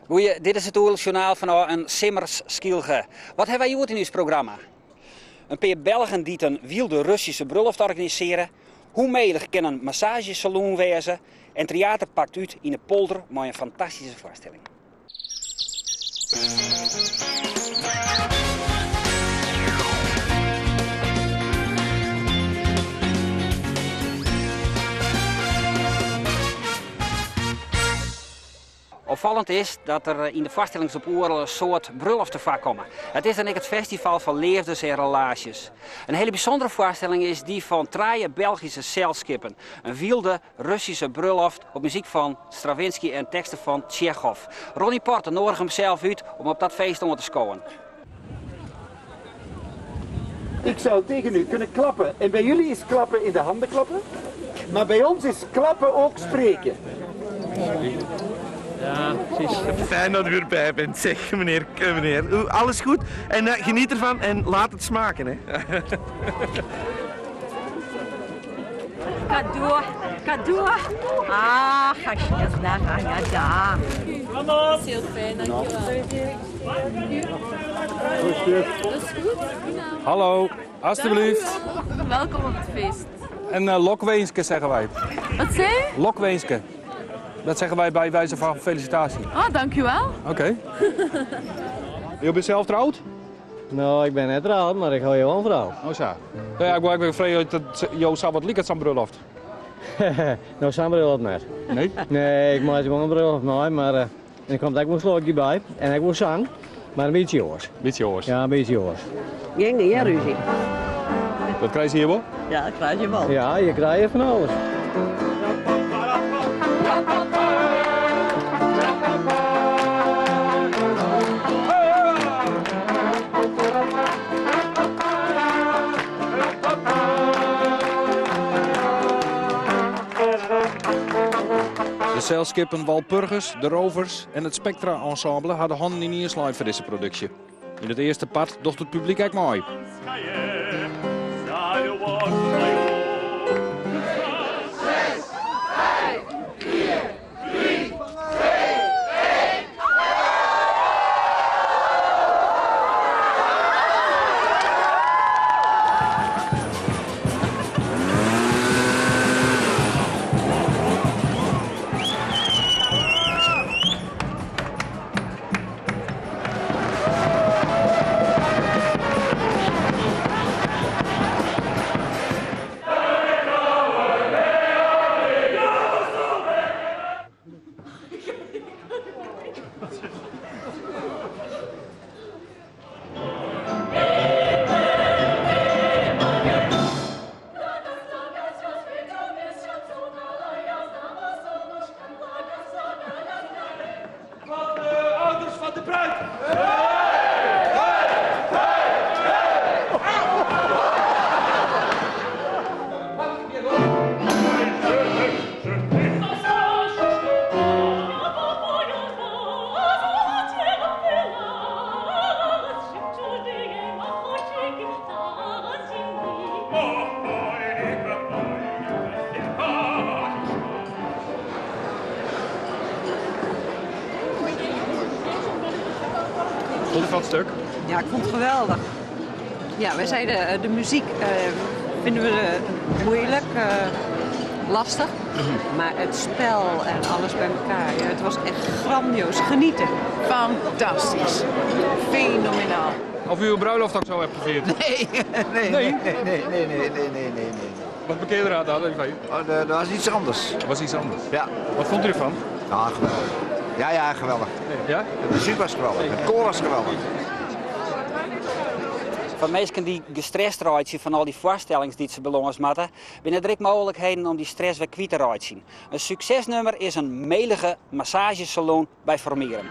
Goeie, dit is it Oerolsjoernaal fanôf in simmers Skylge. Wat hawwe wy hjoed yn ús programma? In pear Belgen dy't in wylde Russyske brulloft organisearje, hoe melich kin in massaazjesaloon wêze en Tryater pakt út yn 'e polder mei in fantastyske foarstelling. Opfallend is dat der yn de foarstellings op Oerol in soad brulloften foarkomme. It is dan ek it festival fan leafdes en relaasjes. In hiele bysûndere foarstelling is dy fan trije Belgyske selskippen. In wylde Russyske brulloft op muzyk fan Stravinsky en teksten fan Tsjechov. Ronnie Porte noadige himsels út om op dat feest oan te skowen. Ik zou tegen u kunnen klappen. En bij jullie is klappen in de handen klappen. Maar bij ons is klappen ook spreken. Ja, precies. Fijn dat u erbij bent, zeg meneer. meneer. Alles goed en uh, geniet ervan en laat het smaken. Hè. Kado, kado. Ah, ja, Dat is heel fijn, dankjewel. Dat is goed. Hallo, alstublieft. Welkom op het feest. En uh, lokwinske zeggen wij. Wat zei je? Lokwinske. Dat zeggen wij bij wijze van felicitatie. Ah, dankjewel. Oké. Okay. Je bent zelf trouwd? Nou, ik ben net trouwd, maar ik hou je wel een vrouw. Oh zo. Nou ja, ik wil even vragen dat jou zou wat lieket zo'n bruiloft. nou, zo'n bruiloft net. Nee? Nee, ik maak wel een bruiloft mee, maar uh, en er komt ook wel slokje bij. En ik wil zang, maar een beetje oors. Beetje oors? Ja, een beetje oors. Ging geen ruzie. Dat krijg je hier wel? Ja, dat krijg je wel. Ja, je krijgt van alles. De zeilskippen Walpurgis, de Rovers en het Spectra Ensemble hadden handen in ien slein foar dizze produksje. Yn it earste part docht it publyk ek mei. Van de ouders van de bruid. Vond je van het stuk? Ja, ik vond het geweldig. Ja, wij zeiden eh, de muziek eh, vinden we eh, moeilijk, lastig. Maar het spel en alles bij elkaar, ja, het was echt grandioos. Genieten. Fantastisch. Fenomenaal. Of u uw bruiloft ook zo hebt gevierd? Nee, nee, nee, nee, nee, nee, nee, nee, nee, nee. Wat bekeerde er aan dan? Even. Oh, dat was iets anders. Dat was iets anders? Ja. Wat vond u ervan? Ja, geweldig. Ja, ja, geweldig. Ja? De muziek was geweldig, het koor was geweldig. Foar minsken dy't gestrest reitsje fan al dy foarstellings dy't se belâns moatte, binne der ek mooglikheden om dy stress wer kwyt te reitsjen. In suksesnummer is in melige massaazjesaloon by Formearum.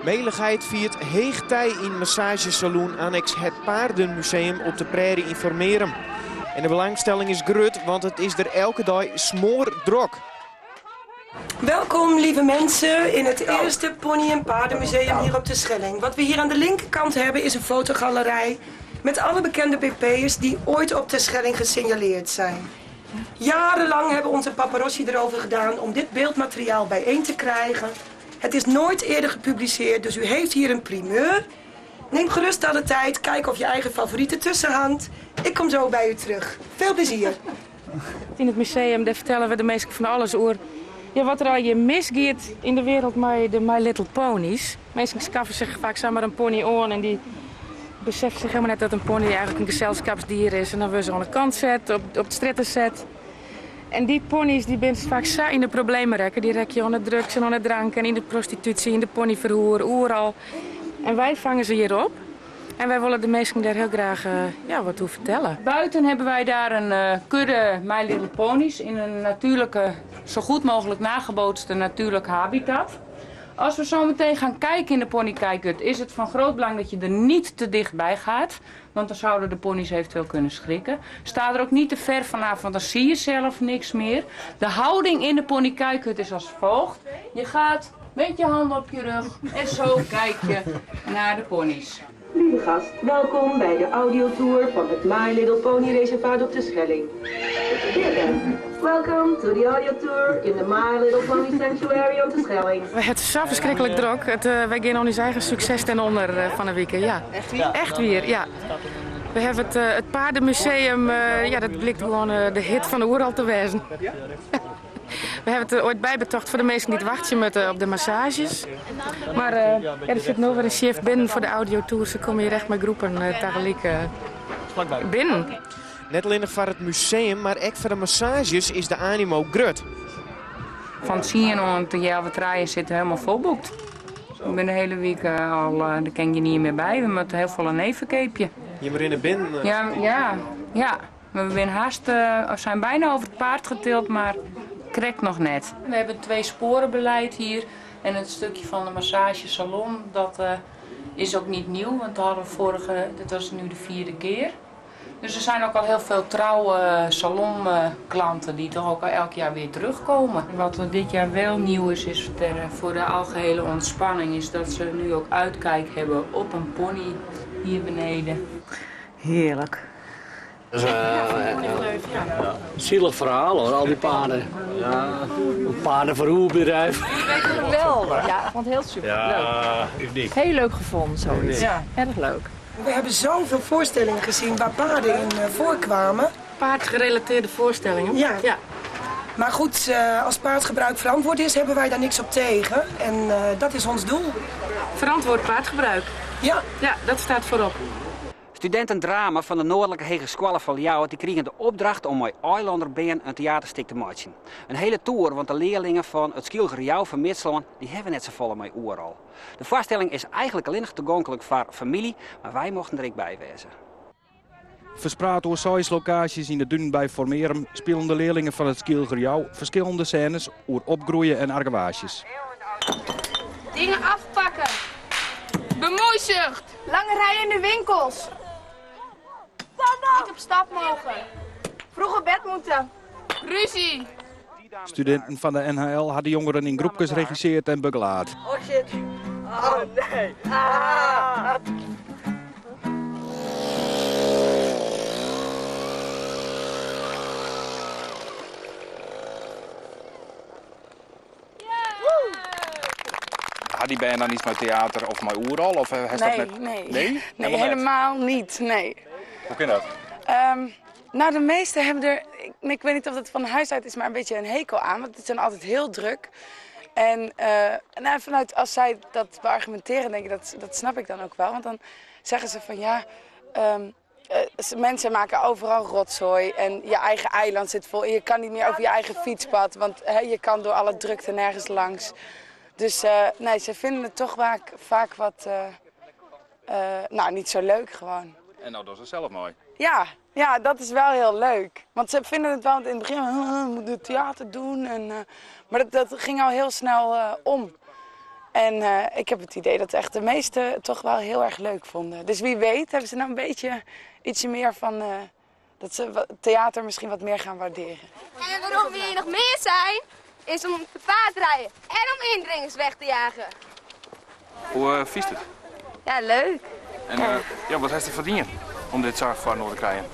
Melichheid fiert heechtij yn massaazjesaloon anneks Het Paardenmuseum op de Prairie yn Formearum. En de belangstelling is grut, want it is der elke dei smoardrok. Welkom, lieve mensen, in het eerste Pony- en Paardenmuseum hier op de Schelling. Wat we hier aan de linkerkant hebben is een fotogalerij met alle bekende PP'ers die ooit op de Schelling gesignaleerd zijn. Jarenlang hebben onze paparossi erover gedaan om dit beeldmateriaal bijeen te krijgen. Het is nooit eerder gepubliceerd, dus u heeft hier een primeur. Neem gerust alle tijd, kijk of je eigen favoriet ertussen hangt. Ik kom zo bij u terug. Veel plezier. In het museum daar vertellen we de meesten van alles over. Ja, wat er al je misgaat in de wereld met de My Little Ponies. Mensen schaffen zich vaak zomaar een pony aan en die beseffen zich helemaal net dat een pony eigenlijk een gezelschapsdier is. En dan worden ze aan de kant zet, op de stritten zet. En die ponies die zijn vaak zo in de problemen rekken. Die rek je aan de drugs en aan de drank en in de prostitutie, in de ponyverhoer, overal. En wij vangen ze hier op. En wij willen de mensen daar heel graag wat toe vertellen. Buiten hebben wij daar een kudde My Little Ponies in een natuurlijke, zo goed mogelijk nagebootste natuurlijk habitat. Als we zo meteen gaan kijken in de ponykijkhut, is het van groot belang dat je er niet te dichtbij gaat. Want dan zouden de ponies eventueel kunnen schrikken. Sta er ook niet te ver vanaf, want dan zie je zelf niks meer. De houding in de ponykijkhut is als volgt. Je gaat met je handen op je rug en zo kijk je naar de ponies. Lieve gast, welkom bij de audiotour van het My Little Pony Reservaat op de Schelling. Dear guest, welcome to the audiotour in the My Little Pony Sanctuary on de Schelling. Het is zo verschrikkelijk druk. Wij gaan ons eigen succes ten onder van de week. Ja. Echt weer? Echt weer, ja. We hebben het paardenmuseum, ja, dat blijkt gewoon de hit van de oeral te wezen. We hebben het ooit bijbetocht voor de mensen die het wachten met op de massages. Maar er zit nog weer een shift binnen voor de audiotour. Ze komen hier echt met groepen tegelijk binnen. Net alleen voor het museum, maar ook voor de massages is de animo grut. Van het zien en de Jelwe zit helemaal volboekt. Ik ben de hele week al, daar ken je niet meer bij. We moeten heel veel een nevenkeepje. Je moet in de binnen Ja, ja, ja. We zijn zijn bijna over het paard getild, maar krekt nog net. We hebben 2 sporenbeleid hier en het stukje van de massagesalon, dat is ook niet nieuw, want dat hadden we vorige, dat was nu de 4e keer. Dus er zijn ook al heel veel trouwe salonklanten die toch ook al elk jaar weer terugkomen. Wat er dit jaar wel nieuw is, is voor de algehele ontspanning, is dat ze nu ook uitkijk hebben op een pony hier beneden. Heerlijk. Dat is een zielig verhaal hoor, al die paarden. Ja, een paardenverhoerbedrijf. Geweldig, ja, ik vond het heel super. Ja, leuk. uniek. Heel leuk gevonden zoiets. Ja. Erg leuk. We hebben zoveel voorstellingen gezien waar paarden in voorkwamen. Paardgerelateerde voorstellingen? Ja. Ja. Maar goed, als paardgebruik verantwoord is, hebben wij daar niks op tegen. En dat is ons doel. Verantwoord paardgebruik? Ja. Ja, dat staat voorop. Studenten drama van de Noordelijke Hegeskoalle van Ljouwert die kregen de opdracht om met Eilander Bern een theaterstuk te maken. Een hele tour, want de leerlingen van het Skylger Jouw van Midslân, die hebben net zo volle met oeral. De voorstelling is eigenlijk alleen nog toegankelijk voor familie, maar wij mochten er ook bij wezen. Verspreid door 6 locaties in de duinen bij Formerum spelen de leerlingen van het Skylger Jouw verschillende scènes over opgroeien en argewaasjes. Dingen afpakken. Bemoeizucht. Lange rijen in de winkels. Niet op stap mogen. Vroeg op bed moeten. Ruzie. Studenten van de NHL hadden jongeren in groepjes geregisseerd en begeleid. Oh shit. Oh nee. Ah. Had die band dan iets met theater of met oeral? Of heeft dat Nee, met... nee. Nee? Nee, Helemaal net? helemaal niet. Nee. Hoe kan dat? De meesten hebben er, ik weet niet of dat van huis uit is, maar een beetje een hekel aan. Want het zijn altijd heel druk. En vanuit, als zij dat beargumenteren, denk ik, dat snap ik dan ook wel. Want dan zeggen ze van ja, mensen maken overal rotzooi en je eigen eiland zit vol. En je kan niet meer over je eigen fietspad, want je kan door alle drukte nergens langs. Dus nee, ze vinden het toch vaak wat niet zo leuk gewoon. En nou, dat is het zelf mooi. Ja, ja, dat is wel heel leuk. Want ze vinden het wel, want in het begin, we moeten het theater doen. En maar dat ging al heel snel om. En ik heb het idee dat echt de meesten het toch wel heel erg leuk vonden. Dus wie weet hebben ze nou een beetje ietsje meer van dat ze theater misschien wat meer gaan waarderen. En waarom we hier nog meer zijn, is om te paardrijden en om indringers weg te jagen. Hoe viest het? Ja, leuk. En wat heeft het verdiend om dit zo voor te krijgen?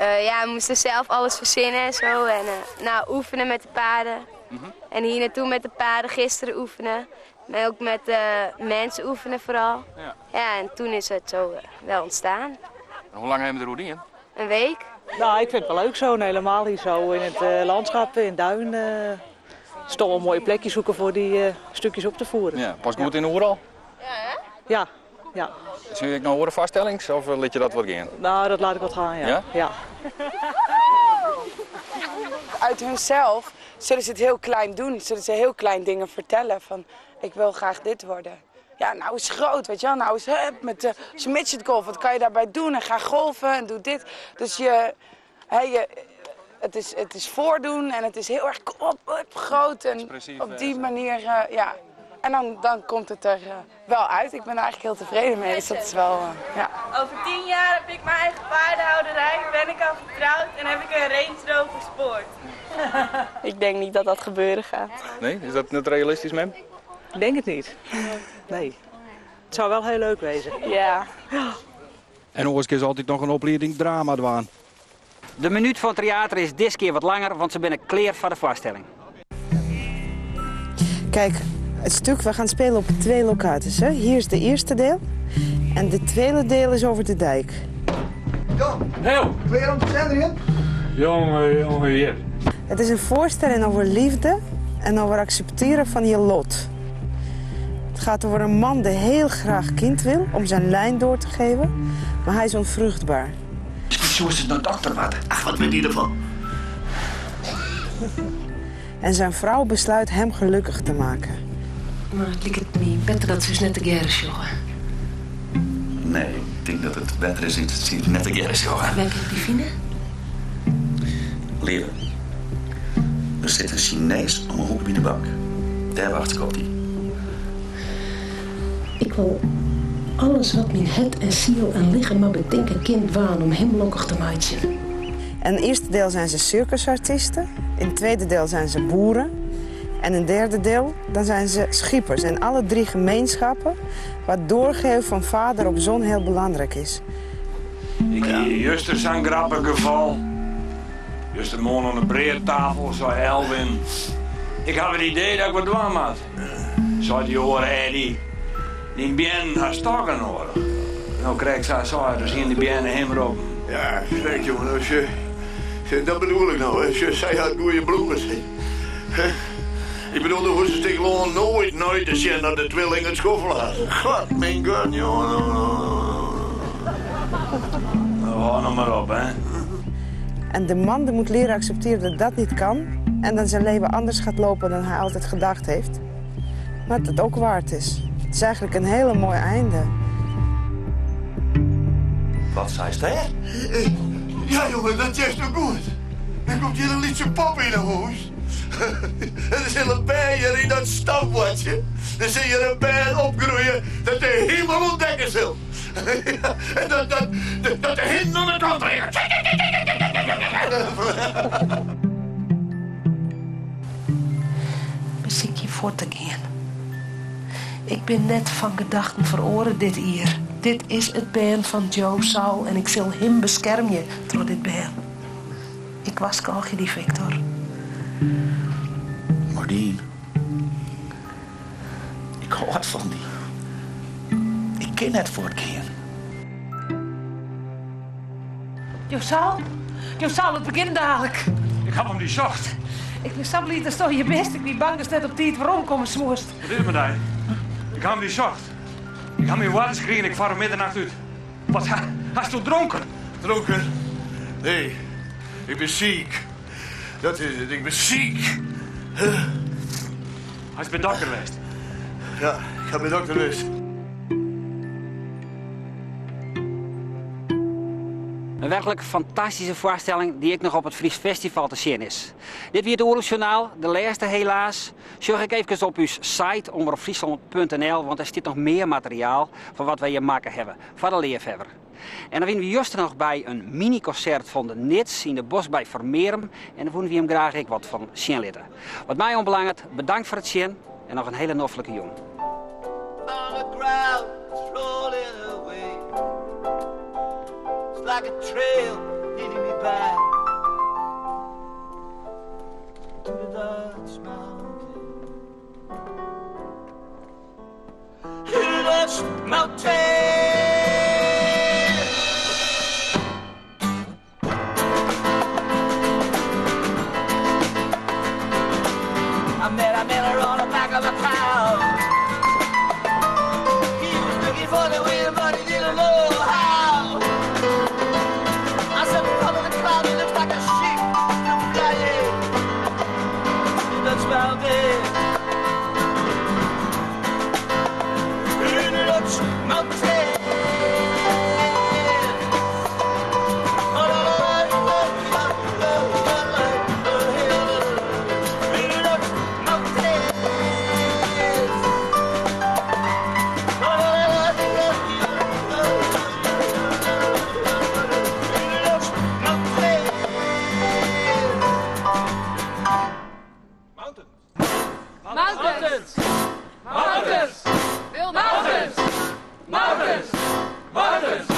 Ja, we moesten zelf alles verzinnen en zo. En nou, oefenen met de paarden. En hier naartoe met de paarden gisteren oefenen. Maar ook met mensen oefenen vooral. Ja. Ja, en toen is het zo wel ontstaan. En hoe lang hebben we er in? Een week. Nou, ik vind het wel leuk zo, helemaal hier zo in het landschap, in Duin. Het is toch wel een mooie plekje zoeken voor die stukjes op te voeren. Ja, pas goed in de Oeral? Ja, ja. Zie ik nou horen vaststellings of laat je dat wat gaan? Nou, dat laat ik wat gaan, ja. Ja? Ja. Uit hunzelf zullen ze het heel klein doen. Zullen ze heel klein dingen vertellen van ik wil graag dit worden. Ja, nou is groot, weet je wel. Nou is hup, met de als je midget golf, wat kan je daarbij doen? En ga golven en doe dit. Dus het is voordoen en het is heel erg kom op, hup, groot. En Expressief, op die manier, ja. En dan komt het er wel uit. Ik ben er eigenlijk heel tevreden mee, dus dat is wel, ja. Over 10 jaar heb ik mijn eigen paardenhouderij, ben ik al getrouwd en heb ik een Range Rover Sport. Ik denk niet dat dat gebeuren gaat. Nee? Is dat net realistisch, mem? Ik denk het niet. Nee. Het zou wel heel leuk wezen. Ja. En Ooske is altijd nog een opleiding drama dwaan. De minuut van het theater is dit keer wat langer, want ze binnen kleer van de voorstelling. Kijk, het stuk, we gaan spelen op 2 locaties. Hè? Hier is de eerste deel en de tweede deel is over de dijk. Jan, Heel. Klaar om te zenden, Jongen, jongen, hier. Het is een voorstelling over liefde en over accepteren van je lot. Het gaat over een man die heel graag kind wil om zijn lijn door te geven, maar hij is onvruchtbaar. Zo is het nou dokter wat. Ach, wat weet je ervan? En zijn vrouw besluit hem gelukkig te maken. Maar het lijkt me beter dat ze is net de gerres, jongen. Nee, ik denk dat het beter is dat ze net de gerres, jongen. Welke heb je vinden? Leren. Er zit een Chinees om een hoek bij de bank. Daar wacht ik op die. Ik wil alles wat mijn het en ziel en lichaam maar bedenken kind waan om hem lokkig te maken. En in het eerste deel zijn ze circusartiesten. In het tweede deel zijn ze boeren. En in het derde deel dan zijn ze schippers. En alle 3 gemeenschappen waar doorgeven van vader op zoon heel belangrijk is. Ik hier juist zo'n grappig geval. Juist de man aan de breedtafel, zei Elwin. Ik heb het idee dat ik wat dwang had. Zei die horen Eddie. Die bien haar stokken nodig. Nou krijg ik zo, zo, dus hier die bien hem erop. Ja, kijk jongen, als je, dat bedoel ik nou, als je zei had goede bloemen. Hè? Ik bedoel, de hoest ik gewoon nooit, nooit te zien dat de tweeling het schoffel had. God, mijn god, jongen. Nou, hou nog maar op, hè. En de man die moet leren accepteren dat dat niet kan. En dan zijn leven anders gaat lopen dan hij altijd gedacht heeft. Maar dat het ook waard is. Het is eigenlijk een hele mooi einde. Wat zei ze? Ja, jongen, dat is nog goed. Er komt hier een liedje pap in de huis. Er is een bijen in dat stapwatje. Er zul je een bij opgroeien dat de hemel ontdekken zal. En dat de hind aan de kant trekt. Beziek je voor te gaan. Ik ben net van gedachten veroren dit hier. Dit is het been van Joe Saul en ik zal hem beschermen door dit been. Ik was kalkje die Victor. Mardien. Ik hou van die. Ik ken het voor het keer. Joe Saul? Joe Saul, het begint dadelijk. Ik heb hem die zocht. Ik ben zo blij dat je je best. Ik ben bang dat net op tijd waarom komen smoest. Wat is het met die? Ik heb hem die zocht. Ik heb hem in water gekregen en ik vaar hem middernacht uit. Wat, hij is toch dronken? Dronken? Nee, ik ben ziek. Dat is het, ik ben ziek. Hij is bij dokter geweest. Ja, ik ga bij dokter geweest. Een werkelijk fantastische voorstelling die ik nog op het Fries Festival te zien is. Dit weer het Oeroljournaal, de laatste helaas. Zorg ik even op uw site omroepfriesland punt N L, want er zit nog meer materiaal van wat wij hier maken hebben. Voor de leerverwer. En dan winnen we juist nog bij een mini-concert van de Nits in de bos bij Formerum. En daar voelen we hem graag ik wat van zien laten. Wat mij onbelangt, bedankt voor het zien en nog een hele noffelijke jong. On the ground, it's rolling away. It's like a trail leading me back. back to the Dutch mountain. To the Dutch mountain. I met a miller on the back of a cow. He was looking for the wind, but he didn't know how. I said, follow the cloud, it looks like a sheep. Still flying in the Dutch mountain. In the Dutch mountain. Mountains! Mountains! Mountains! Mountains! Mountains!